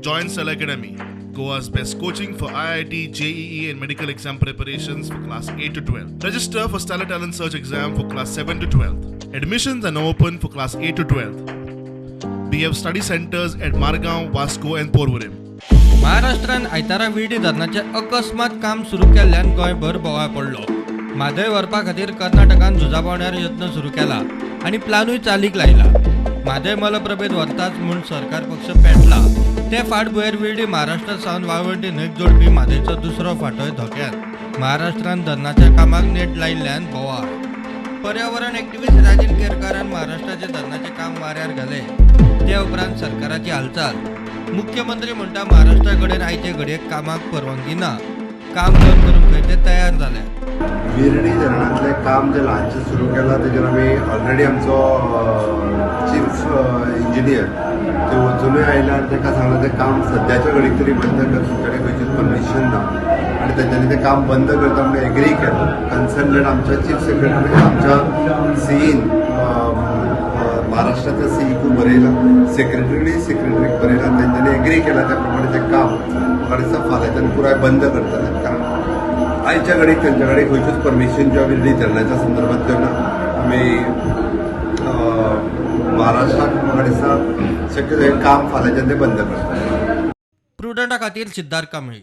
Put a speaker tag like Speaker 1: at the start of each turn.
Speaker 1: Join Stellar Academy, Goa's best coaching for IIT, JEE, and medical exam preparations for class 8 to 12. Register for Stellar Talent Search exam for class 7 to 12. Admissions are now open for class 8 to 12. We have study centers at Margao, Vasco, and Porvorim.
Speaker 2: महाराष्ट्रान आयतारा विर्डी धरणाचें अकस्मात काम सुरू केल्ल्यान गोंयभर बोवाळ पडलो. म्हादय व्हरपा खातीर कर्नाटकान झुजा पावण्यार यत्न सुरू केला आनी प्लानूय चालीक लायला. म्हादय मलप्रभेत व्हरताच म्हूण सरकार पक्ष पेटला. ते फाटभुंयेर विर्डी महाराष्ट्रा सावन वाळवंटी न्हंयक जोडपी म्हादयचो दुसरो फांटोय धोक्यात. महाराष्ट्रान धरणाच्या कामाक नेट लायिल्ल्यान बोवाळ. पर्यावरण एक्टिव्हिस्ट राजन केरकारान महाराष्ट्राचे धरणाचे काम वाऱ्यार घाले ते उपरांत सरकाराची हालचाल. मुख्यमंत्री म्हणटा, महाराष्ट्रा कडेन आयचे घडयेक कामाक परवानगी ना. काम बंद करूंक खंय ते तयार जाले.
Speaker 3: विर्डी धरणांतलें काम जें ल्हानशें सुरू केलां, तेजेर आमी ऑलरेडी आमचो चीफ इंजिनियर ते वचुनूय आयला आनी ताका सांगलां, तें काम सद्याच्या घडीक तरी बंद कर, तुमचे कडेन खंयचीच परमिशन ना. आनी तेंच्यांनी तें काम बंद करता म्हणून एग्री केलां. कन्सर्न आमच्या चीफ सेक्रेटरी, आमच्या सीईन, महाराष्ट्राच्या सीईकूय बरयलां, सेक्रेटरीक बरयलां. तेंच्यांनी एग्री केलां. त्या प्रमाणे तें काम म्हाका दिसता फाल्यांच्यान पुराय बंद करतले, कारण आयच्या घडीक तेंच्या कडेन खंयच्योच परमिशन ज्यो विर्डी धरणाच्या संदर्भांतल्यो ना. आमी महाराष्ट्राक म्हाका दिसता शक्यतो हें काम फाल्यांच्यान ते बंद करतले.
Speaker 2: प्रुडंटा खातीर सिद्धार्थ कांबळी.